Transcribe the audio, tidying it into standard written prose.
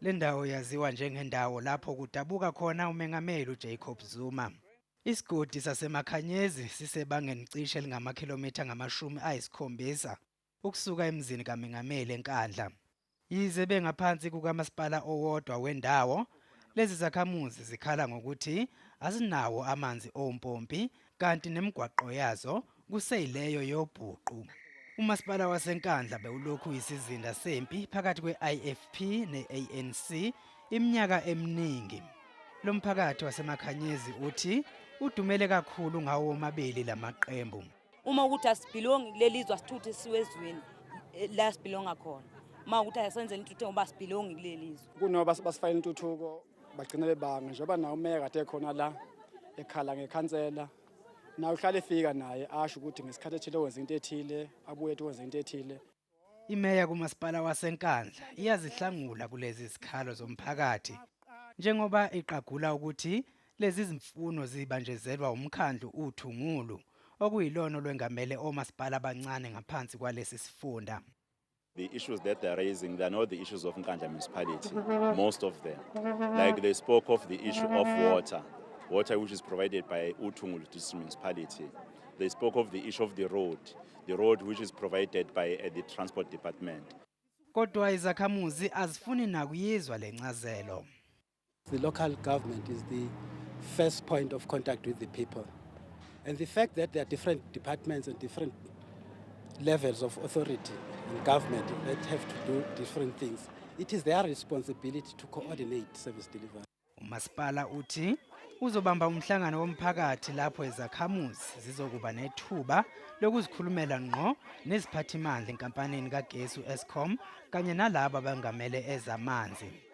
Le ndawo yaziwa njengendawo lapho kudabuka khona uMengameli uJacob Zuma. Isigodi saseMakhanyezi sisebangeni cishe elingamakhilomitha angama-70 ukusuka emzini kaMengameli eNkandla. Yize bengaphansi kukamasipala owodwa wendawo, lezi zakhamuzi zikhala ngokuthi azinawo amanzi ompompi kanti nemigwaqo yazo kuseyileyo yobhuqu. Umasipala waseNkandla bewulokhu uyisizinda sempi phakathi kwe-IFP ne-ANC iminyaka eminingi. Lo mphakathi waseMakhanyezi uthi udumele kakhulu ngawo womabili lamaqembu. Uma ukuthi asibelongi kuleli zwe, asithuthe siwe ezweni la sibelonga khona. Uma ukuthi asenzele intuthu ngoba asibelongi kuleli zwe. Kunoba basifakele intuthuko, bagcina bebanga, njengoba nawo umeya kade ekhona la ekhala ngekhansela, nawe uhlala efika naye asho ukuthi ngesikhathi ethile wenza into ethile, abuye ethi wenza into ethile. Imeya kumasipala waseNkandla iyazihlangula kulezi zikhalo zomphakathi njengoba iqagula ukuthi lezi zimfuno zibanjezelwa umkhandlu uThungulu, okuyilona olwengamele omasipala abancane ngaphansi kwalesi sifunda. The issues that they're raising, they're not the issues of Nkandla municipality, most of them. Like they spoke of the issue of water, water which is provided by Uthungulu District Municipality. They spoke of the issue of the road which is provided by the Transport Department. Kodwa izakhamuzi azifuni nakuyizwa lencazelo. The local government is the first point of contact with the people. And the fact that there are different departments and different levels of authority in government that have to do different things, it is their responsibility to coordinate service delivery. Umasipala uthi uzobamba umhlangano womphakathi lapho izakhamuzi zizokuba nethuba lokuzikhulumela ngqo neziphathimandla enkampanini kagesi u-Eskom kanye nalabo abangamele ezamanzi.